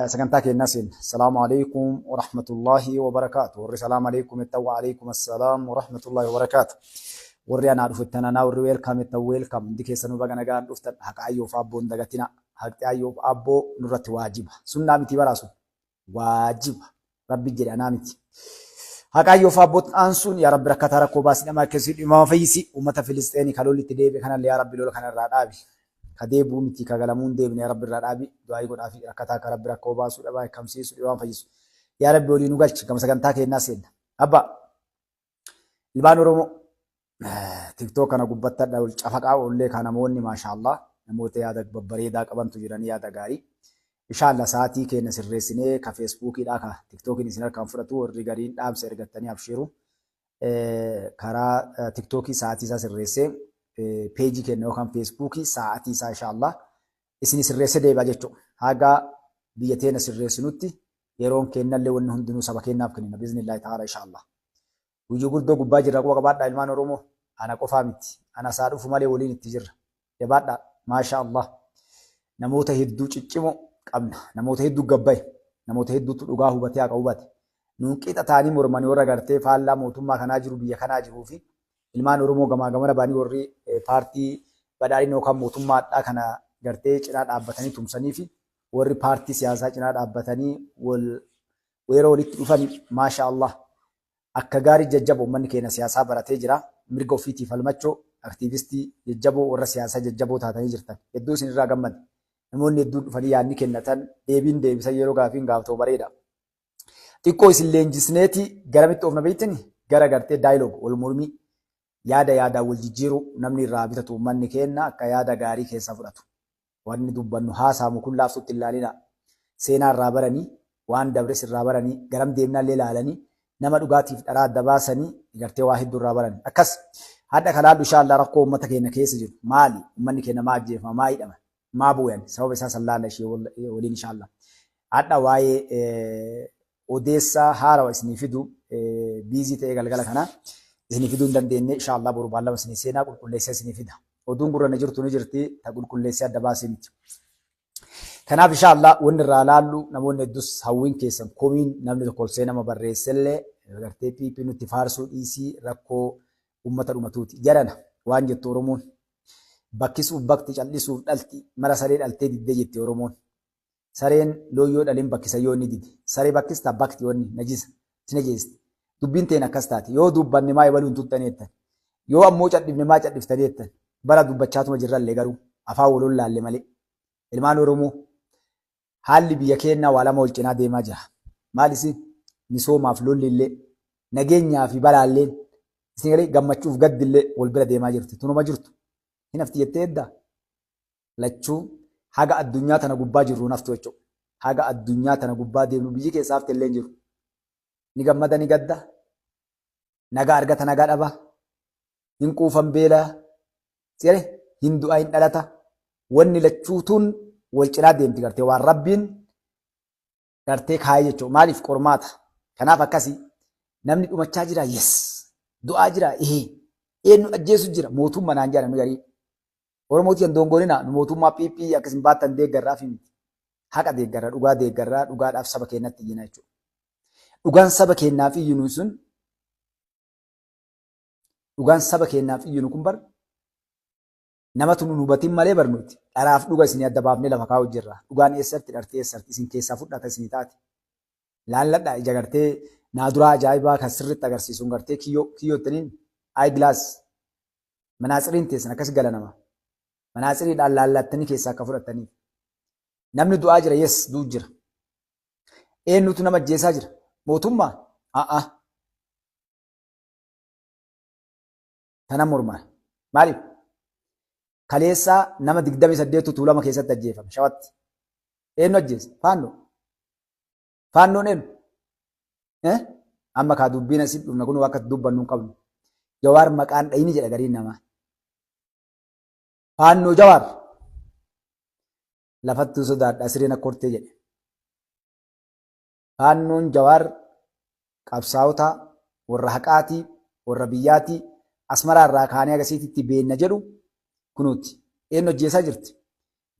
Sagantaa keenyaa seenna. Salaamu alaikum wa rahmatullahi wa barakaatu. Warri salaamu alaikum jettan wa alaikum assalaam wa rahmatullahi wa barakaatu. Warri anaa dhufu jettan anaa, warri welcome jettan welcome. Hundi keessanuu baga nagaan dhuftan. Haqa ayyoof aabboo hin dagatina. Haqi ayyoof aabboo nurratti waajiba. Sunnaa miti baraa sun. Waajiba. Rabbi jedhe anaa miti. Haqa ayyoof aabbootti aansuun yaa Rabbi rakkataa rakkoo baasi dhamaa keessi dhimama fayyisi. Uummata Filisxeenii ka lolli itti deebi'e kanallee yaa Rabbi lola kanarraa dhaabi. Ka deebi'uu miti ka galamuu hin deebine yaa Rabbi irraa dhaabi. Du'aa'ii godhaafi rakkataa akka Rabbi rakkoo baasuu dhabaa hiikamsiisu dhibama fayyisu. Yaa Rabbi olii nu galchi gama sagantaa keennaa seenna. Abbaa ilmaan Oromoo TikTok kana gubbattadha ol cafaqaa oollee ka namoonni maashaallah namoota yaada babbareedaa qabantu jiranii yaada gaarii. Inshallah sa'aatii keenya sirreessinee ka Facebookiidhaa ka TikTokiin isin harkaan fudhatu warri gariin dhaamsa ergattanii abshiiru. Karaa TikTokii sa'aatii isaa sirreessee peejii keenya yookaan Facebookii sa'aatii isaa inshallah isin sirreessee deebi'a jechuudha. Haga biyya teenya sirreessinutti yeroon kennallee wanni hundinuu saba keenyaaf kennina biiznillaahi ta'ala inshallah. Guyyuu guddoo gubbaa jirra quba qabaadhaa ilmaan Oromoo. Ana qofaa miti. Ana isaa dhufu malee waliin itti jirra. Jabaadhaa. Maasha Allah. Namoota hedduu ciccimoo qabna. Namoota hedduu gabbaye. Namoota hedduutu dhugaa hubatee haqa hubate. Nuun qixa ta'anii mormanii warra gartee faallaa mootummaa kanaa jiru biyya kanaa jiruu fi ilmaan Oromoo gamaa gamana ba'anii warri paartii badhaadhina yookaan mootummaa hadhaa kana gartee cinaa dhaabbatanii tumsanii fi warri paartii siyaasaa cinaa dhaabbatanii wal yeroo walitti dhufan maasha Allah akka gaarii jajjaboo uummanni keenya siyaasaa baratee jira. Mirga ofiitiif falmachoo aktiivistii jajjaboo warra siyaasaa jajjaboo taatanii jirtan. Hedduu isin irraa gammade. Namoonni hedduun dhufanii yaadni kennatan deebiin deebisan yeroo gaafiin gaafatoo bareeda. Xiqqoo isin leenjisneeti garamitti oofna beektani? Gara gartee dialogue wal mormii yaada yaadaan wal jijjiiruu namni irraa bitatu uummanni keenya akka yaada gaarii keessaa fudhatu. Wanni dubbannu haasaamu kun laaftutti hin laalinaa. Seenaa irraa baranii, waan dabres irraa baranii, garam deemnaallee laalanii, nama dhugaatiif dharaa adda baasanii gartee waa hedduu irraa barani. Akkas hadha ka laallu inshaa Allah rakkoo uummata keenya keessa jiru maali? Uummanni keenya maa ajjeefama? Maa hidhama? Maa booyan? Sababa isaa san laalla ishee waliin inshaa Allah. Hadha waa'ee odeessaa haarawa isinii fidu biizii ta'ee galgala kana isinii fiduu hin dandeenye inshaa Allah boru baallama isinii seenaa qulqulleessee isinii fida. Oduun gurra na jirtu ni jirti ta qulqulleessee adda baasee miti. Kanaaf inshaa Allah wanni irraa laallu namoonni hedduus hawwiin keessan komiin namni tokko ol seenama barreessellee gartee PP nutti faarsuu dhiisii rakkoo uummata dhumatuuti. Jarana waan jettu Oromoon bakkisuuf bakti cal'isuuf dhalti mara saree dhaltee diddee jetti Oromoon. Sareen loon yoo dhalen bakkisa yoo inni dide. Saree bakkista bakti wanni najisa si najeesti. Dubbiin teen akkas taate. Yoo dubbanne maa ebaluu hin tuttanii jettan. Yoo ammoo cadhifne maa cadhiftanii jettan. Bara dubbachaatuma jirrallee garuu afaan wal hollaalle malee. Ilmaan Oromoo haalli biyya keennaa waa lama wal cinaa deemaa jira. Maal isin misoomaaf lolli illee nageenyaa fi balaalleen isin galee gammachuuf gaddi illee wal bira deemaa jirti. Tunuma jirtu. Hin hafti jettee eddaa? Lachuu haga addunyaa tana gubbaa jirru hin haftu jechuudha. Haga addunyaa tana gubbaa deemnu biyyi keessaa hafte illee hin jiru. Ni gammada ni gadda. Nagaa argata nagaa dhaba. Hin quufan beela. Sire hin du'a hin dhalata. Wanni lachuutuun wal cinaa deemti gartee waan rabbiin gartee kaayee jechuudha. Maaliif qormaata? Kanaaf akkasii namni dhumachaa jira yes. Du'aa jira ee. Eenyu ajjeesu jira mootummaa naan jedhan namni garii. Oromoo tiyya hin dongorina nu mootummaa PP akka isin baattan deeggarraa fi miti. Haqa deeggarra dhugaa deeggarraa dhugaadhaaf saba keenyatti iyyina jechuudha. Dhugaan saba keenyaaf iyyinu sun dhugaan saba keenyaaf iyyinu kun bar namatu nu hubatin malee bar nuti dharaaf dhuga isinii adda baafnee lafa kaa'u jirra. Dhugaan eessatti dharti eessatti isin keessaa fudhata isinii taate. Laalladha ija gartee naaduraa ajaa'ibaa kan sirriitti agarsiisuun gartee kiyyoo kiyyoottaniin eye glass Manaatsiriin teessan akkas gala nama. Manaatsiriidhaan laallattanii keessaa akka fudhattaniif. Namni du'aa jira yes du'u jira. Eenyutu nama ajjeesaa jira? Mootummaa? A'a. Tana mormaa. Maaliif? Kaleessaa nama 28 Tuulama keessatti ajjeefame Shawatti. Eenyu ajjeese? Faannoo. Faannoon eenyu? Eh? Amma kaa dubbiin asii dhufna kun akka dubbannu hin qabnu. Jawaar maqaan dhayini jedha gariin namaa. Faannoo Jawaar lafattuu sodaadha sireen akka hortee jedhe. Faannoon Jawaar qabsaa'ota warra haqaatii warra biyyaatii Asmaraa irraa kaanee agasiititti beenna jedhu kunuuti. Eenyu ajjeesaa jirti?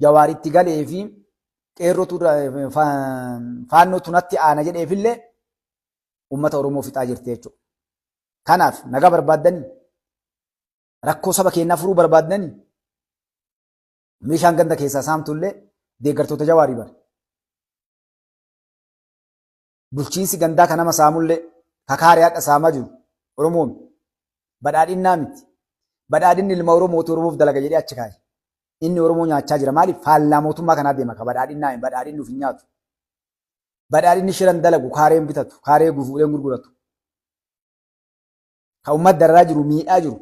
Jawaar itti galee fi Qeerrootu faannootu natti aana jedheefillee uummata Oromoo fixaa jirti jechuudha. Kanaaf nagaa barbaaddanii, rakkoo saba keenyaa furuu barbaaddanii, meeshaan ganda keessaa saamtullee deeggartoota Jawaarii bara. Bulchiinsi gandaa kan nama saamullee kakaaree hadha saamaa jiru Oromoon badhaadhinnaa miti. Badhaadhinni ilma Oromooti, Oromoof dalaga jedhee achi kaa'e. Inni Oromoo nyaachaa jira. Maaliif faallaa mootummaa kanaa deema? Ka badhaadhinnaa badhaadhinni of hin nyaatu. Badhaadhinni shiran dalagu, kaareen bitatu, kaaree fuudheen gurguratu. Ka uummata dararaa jiru, miidhaa jiru.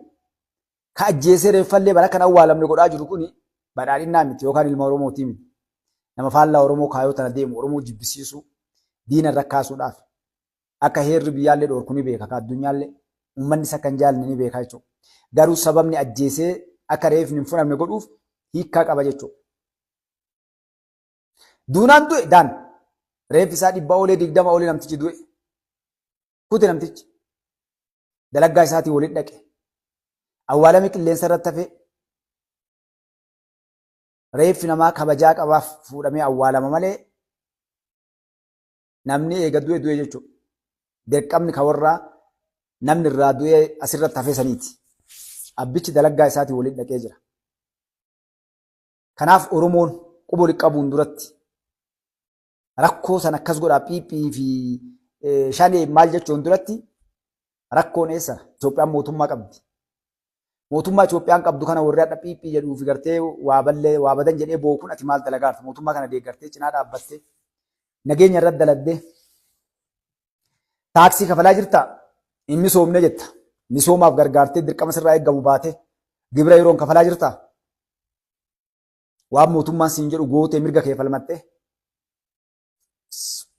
Ka ajjeesee reeffallee bara kan awwaalamne godhaa jiru kuni badhaadhinnaa miti yookaan ilma Oromootii miti. Nama faallaa Oromoo kaayoo tana deemu, Oromoo jibbisiisuu, diina irra kaasuudhaaf. Akka heerri biyyaallee dhoorku ni beeka, ka addunyaallee uummanni isa akka hin jaalne ni beeka jechuudha. Garuu sababni ajjeesee akka reefni hin fudhamne godhuuf hiikkaa qaba jechuudha. Duunaan du'e daan reeffi isaa 100 oolee 20 oolee namtichi du'e. Kute namtichi. Dalaggaa isaatii waliin dhaqe. Awwaalame qilleensa irratti hafee reeffi namaa kabajaa qabaaf fuudhamee awwaalama malee namni eega du'e du'e jechuudha. Dirqamni ka warraa namni irraa du'ee asirratti hafee saniiti. Abbichi dalaggaa isaatii waliin dhaqee jira. Kanaaf Oromoon quba walitti qabuun duratti rakkoo san akkas godhaa PP fi shanee maal jechuun duratti rakkoon eessa? Itoophiyaan mootummaa qabdi. Mootummaa Itoophiyaan qabdu kana warri hadha PP jedhuu fi gartee waa ballee waa badan jedhee bookuun ati maal dalagaarta? Mootummaa kana deeggartee cinaa dhaabbattee nageenya irratti daladdee taaksii kafalaa jirtaa? Hin misoomne jetta. Misoomaaf gargaartee dirqama sirraa eeggamu baatee gibira yeroon kafalaa jirtaa? Waan mootummaan siin jedhu gootee mirga kee falmattee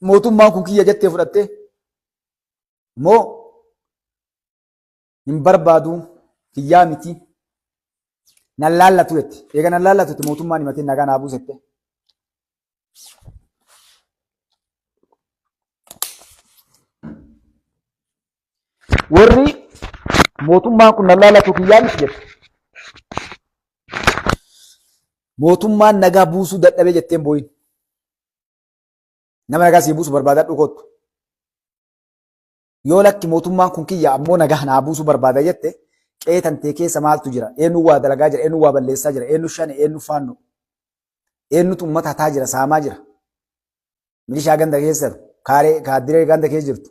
mootummaan kun kiyya jettee fudhattee moo hin barbaadu, kiyyaa miti, nan laallatu jette. Eega nan laallatu jette mootummaan himatee nagaa naa buusette. Warri mootummaan kun nan laallatu, kiyyaa miti jette. Mootummaan nagaa buusuu dadhabee jetteen booyin. Nama nagaa sii buusu barbaadadhu kottu. Yoo lakki mootummaan kun kiyya ammoo nagaa naa buusuu barbaada jette, qe'ee tantee keessa maaltu jira? Eenyu waa dalagaa jira? Eenyu waa balleessaa jira? Eenyu shane? Eenyu faanno? Eenyutu uummata hataa jira? Saamaa jira? Milishaa ganda keessa jiru, kaaree kaaddiree ganda keessa jirtu.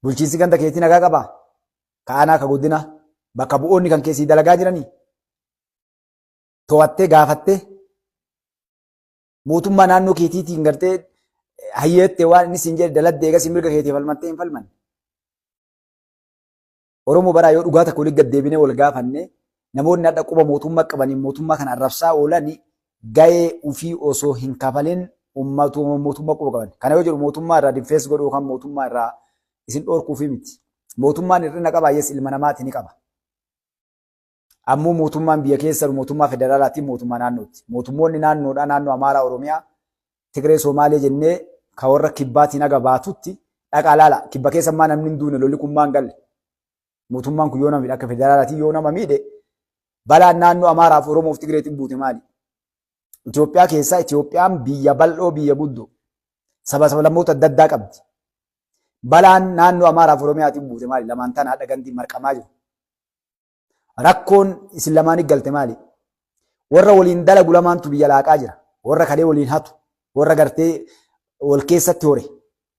Bulchiinsi ganda keetii nagaa qabaa? Ka aanaa, ka godina, bakka bu'oonni kan keessii dalagaa jiranii? To'attee gaafattee mootummaa naannoo keetiitiin gartee hayyeettee waan inni siin jedhe daladde, eegasii mirga keetii falmattee hin falmanne. Oromoo baraa yoo dhugaa takka walitti gaddeebinee wal gaafanne, namoonni hadha quba mootummaa qabaniin mootummaa kana arrabsaa oolan gahee ofii osoo hin kafalin ummatu mootummaa quba qaban. Kana yoo jedhu mootummaa irraa difees godhuu yookaan mootummaa irraa isin dhoorkuufii miti. Mootummaan hir'ina qaba, yes, ilma namaati, ni qaba. Ammoo mootummaan biyya keessa mootummaa federaalaatiin mootummaa naannooti. Mootummoonni naannoodhaa naannoo Amaaraa, Oromiyaa, Tigree, Somaalee jennee ka warra kibbaatiin haga baatutti dhaqaa laala. Kibba keessa ammaa namni hin duune, lolli kun maan galle. Mootummaan kun yoo nama miidhe, akka federaalaatiin yoo nama miidhe, balaan naannoo Amaaraaf Oromoof Tigreetiin buute maali? Itoophiyaa keessaa Itoophiyaan biyya bal'oo, biyya guddoo, saba sablammoota adda addaa qabdi. Balaan naannoo Amaaraaf Oromiyaatiin buute maali? Lamaan tana hadha gandii marqamaa jiru. Rakkoon isin lamaanii galte maali? Warra waliin dalagu lamaantu biyya laaqaa jira. Warra kalee waliin hatu, warra gartee wal keessatti hore,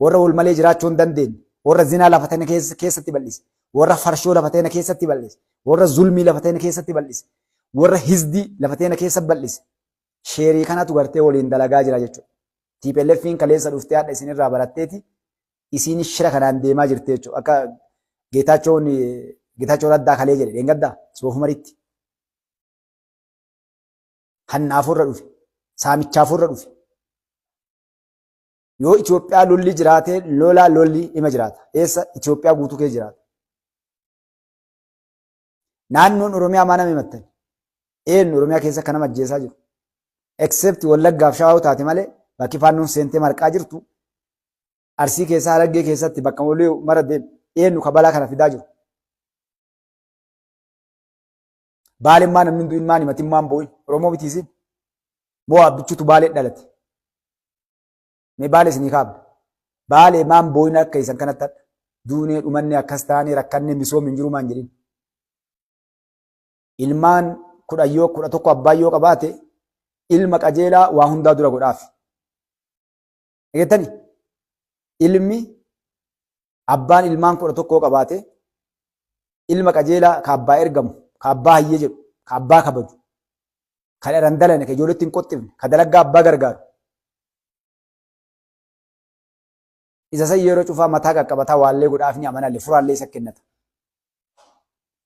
warra wal malee jiraachuu hin dandeenye, warra zinaa lafa tana keessatti bal'ise, warra farshoo lafa tana keessatti bal'ise, warra zulmii lafa tana keessatti bal'ise, warra hizdii lafa tana keessa bal'ise. Sheerii kanatu gartee waliin dalagaa jira jechuudha. TPLF'n kaleessa dhuftee hadha isinirraa baratteeti isiin shira kanaan deemaa jirti jechuudha. Akka Geetaachoon Geetaachoo Raddaa kalee jedhe dheengaddaa Soofumaritti. Hannaafurra dhufe. Saamichaafurra dhufe. Yoo Itoophiyaa lolli jiraate, lolaa lolli ima jiraata. Eessa? Itoophiyaa guutuu keessa jiraata. Naannoon Oromiyaa maa nama himattan? Eenyu Oromiyaa keessa akka nama ajjeesaa jiru? Except Wallaggaaf Shawaa yoo taate malee bakki faannoon seentee marqaa jirtu Arsii keessaa, Harargee keessatti bakka olii mara deemu eenyu ka balaa kana fidaa jiru? Baaleen maa namni hin du'in, maan himatin, maan boo'in? Oromoo miti isin? Moo abbichuutu Baalee dhalate? Mee Baalee isinii kaabna. Baalee maan booyina akka isan kanatti hadha. Duunee dhumannee akkas taanee rakkannee misoomni hin jiru maan jedhin. Ilmaan 10 yoo 11 abbaan yoo qabaate ilma qajeelaa waa hundaa dura godhaaf. Dhageettani? Ilmi abbaan ilmaan 11 qabaate ilma qajeelaa ka abbaa ergamu, ka abbaa hayyee jedhu, ka abbaa kabaju, ka dharan dalane, ka ijoolletti hin qoxxifne, ka dalaggaa abbaa gargaaru. Isa san yeroo cufaa mataa qaqqabataa waallee godhaaf ni amanalle furaallee isa kennata.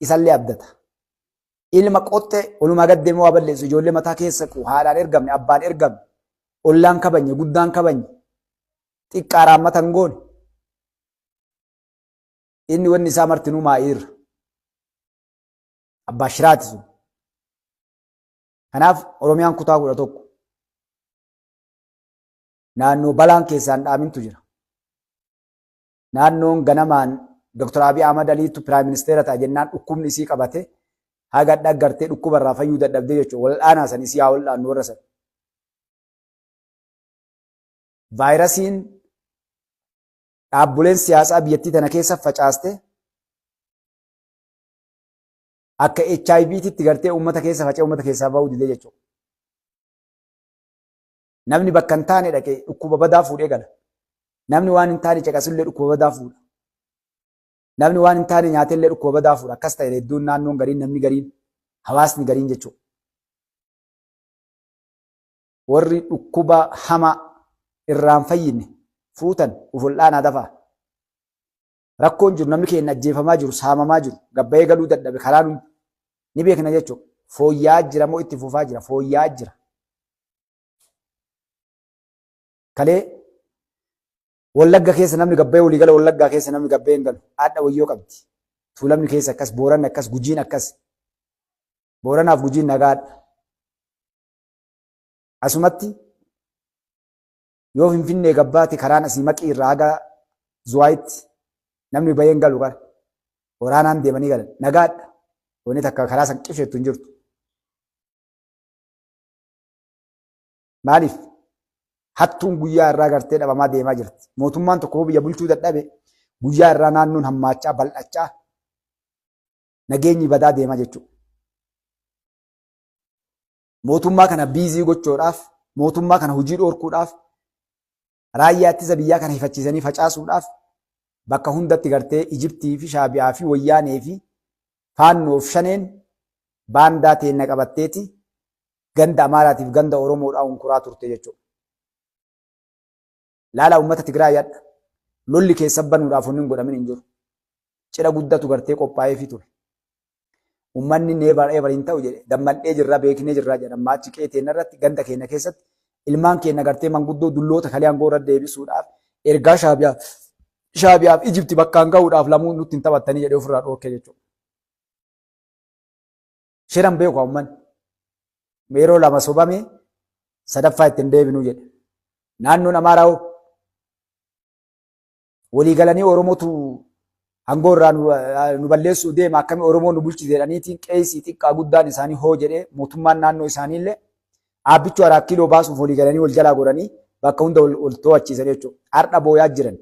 Isallee abdata. Ilma qoxxee walumaa gad deemee waa balleessu ijoollee mataa keessa qu haadhaan ergamne abbaan ergamne ollaan kabanye guddaan kabanye xiqqaa raammata hin goone. Inni wanni isaa martinuu maa'iirra. Abbaa shiraati sun. Kanaaf Oromiyaan kutaa 11. Naannoo balaan keessaan dhaamintu jira. Naannoon ganamaan Dr. Abiy Ahmad Aliitu Piraayim Ministeera ta'a jennaan dhukkubni isii qabate haga dhaggartee dhukkuba irraa fayyuu dadhabdee jechuudha. Wal'aanaa san isii haa wal'aannu warra san. Vaayirasiin dhaabboleen siyaasaa biyyattii tana keessa facaaste akka HIVtitti gartee uummata keessa faca'ee uummata keessaa bahuu didee jechuudha. Namni bakka hin taane dhaqee dhukkuba badaa fuudhee gala. Namni waan hin taane caqasullee dhukkuba badaa fuudha. Namni waan hin taane nyaatellee dhukkuba badaa fuudha. Akkas ta'e hedduun naannoon gariin namni gariin hawaasni gariin jechuudha. Warri dhukkuba hamaa irraan fayyine fuutan uf ol'aanaa dafaa. Rakkoon jiru namni keenya ajjeefamaa jiru saamamaa jiru gabbayee galuu dadhabe karaan hundi ni beekna jechuudha. Fooyya'aa jira moo itti fufaa jira? Fooyya'aa jira. Kalee Wallagga keessa namni gabbayee walii gala Wallaggaa keessa namni gabbayee hin galu. Haadha wayyoo qabdi. Tuulamni keessa akkas, Booranni akkas, Gujiin akkas. Booranaaf Gujiin nagaadha. Asumatti yoo Finfinnee gabbaate karaan asii maqii irraa haga Zuwaayitti namni bahee hin galu kara. Waraanaan deemanii galan. Nagaadha. Wanni takka karaa san qifeettu hin jirtu. Maaliif? Hattuun guyyaa irraa gartee dhabamaa deemaa jirti. Mootummaan tokko biyya bulchuu dadhabe guyyaa irraa naannoon hammaachaa bal'achaa nageenyi badaa deemaa jechuudha. Mootummaa kana biizii gochuudhaaf, mootummaa kana hojii dhoorkuudhaaf, raayyaa ittisa biyyaa kana hifachiisanii facaasuudhaaf bakka hundatti gartee Ijiptii fi Shaabiyaa fi Wayyaanee fi Faannoo fi Shaneen baandaa teenna qabatteeti ganda Amaaraatiif ganda Oromoodhaa hunkuraa turte jechuudha. Laalaa uummata Tigraay hadha. Lolli keessa banuudhaaf wanni hin godhamin hin jiru. Cidha guddatu gartee qophaa'eefii ture. Uummanni never ever hin ta'u jedhe dammaqnee jirra beeknee jirra jedha amma achi qe'ee teenna irratti ganda keenya keessatti ilmaan keenya gartee manguddoo dulloota kalee aangoo irra deebisuudhaaf ergaa shaabiyaa shaabiyaaf Ijipti bakkaan gahuudhaaf lamuu nutti hin taphattanii jedhee ofirraa dhoorkee jechuudha. Shiran beeku uummanni. Yeroo lama sobame sadaffaa ittiin deebinuu jedhe. Naannoon Amaaraa hoo walii galanii Oromootu aangoo irraa nu balleessuu deema akkami Oromoo nu bulchite jedhaniitiin qeesii xiqqaa guddaan isaanii hoo jedhee mootummaan naannoo isaanii illee dhaabbichuu araa kiiloo baasuuf walii galanii wal jalaa godhanii bakka hunda wal to'achiisan jechuudha. Har'a booyaa jiran.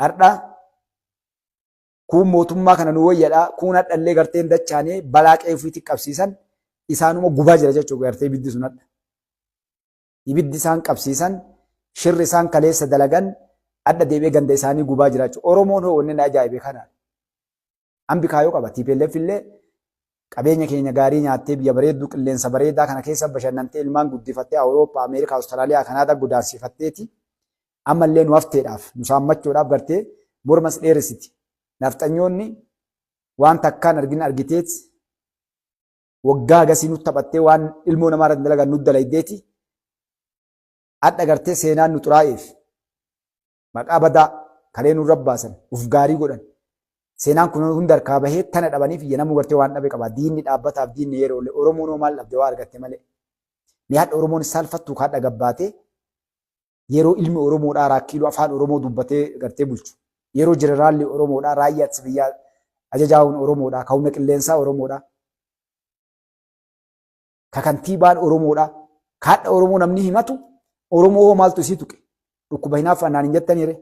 Har'a kuun mootummaa kana nu wayyadha kuun hadhallee garteen dachaanee balaa qe'ee ofiitti qabsiisan isaanuma gubaa jira jechuudha gartee ibiddi sun hadha. Ibiddi isaan qabsiisan shirri isaan kaleessa dalagan hadha deebi'ee ganda isaanii gubaa jira jechuudha. Oromoon hoo wanni na ajaa'ibe kana. Ambi kaayoo qaba. TPLF illee qabeenya keenya gaarii nyaattee biyya bareedduu qilleensa bareedaa kana keessa bashannantee ilmaan guddifattee Awurooppaa, Ameerikaa, Awustiraaliyaa, Kanaadaa godaansifatteeti. Ammallee nu hafteedhaaf nu saammachuudhaaf gartee mormas dheeressiti. Nafxanyoonni waan takkaan argin argiteet waggaa hagasii nu taphattee waan ilmoo namaa irratti dalagan nu dalaydeeti. Hadha gartee seenaan nu xuraa'eef maqaa badaa kalee nurra baasan uf gaarii godhan. Seenaan kun hunda harkaa bahee tana dhabaniif iyya namuu gartee waan dhabe qaba. Diinni dhaabbataaf diinni yeroo illee Oromoon hoo maal dhabde waa argatte malee. Mee hadha Oromoon saalfattuu kaadha gabbaatee yeroo ilmi Oromoodhaa raakkiiloo afaan Oromoo dubbatee gartee bulchu. Yeroo jeneraalli Oromoodhaa raayyaa ittisa biyyaa ajajaawun Oromoodhaa ka humna qilleensaa Oromoodhaa. Ka kantiibaan Oromoodhaa. Ka hadha Oromoo namni himatu Oromoo hoo maaltu isii tuqe? Dhukkuba hinaaffaa naan hin jettaniire.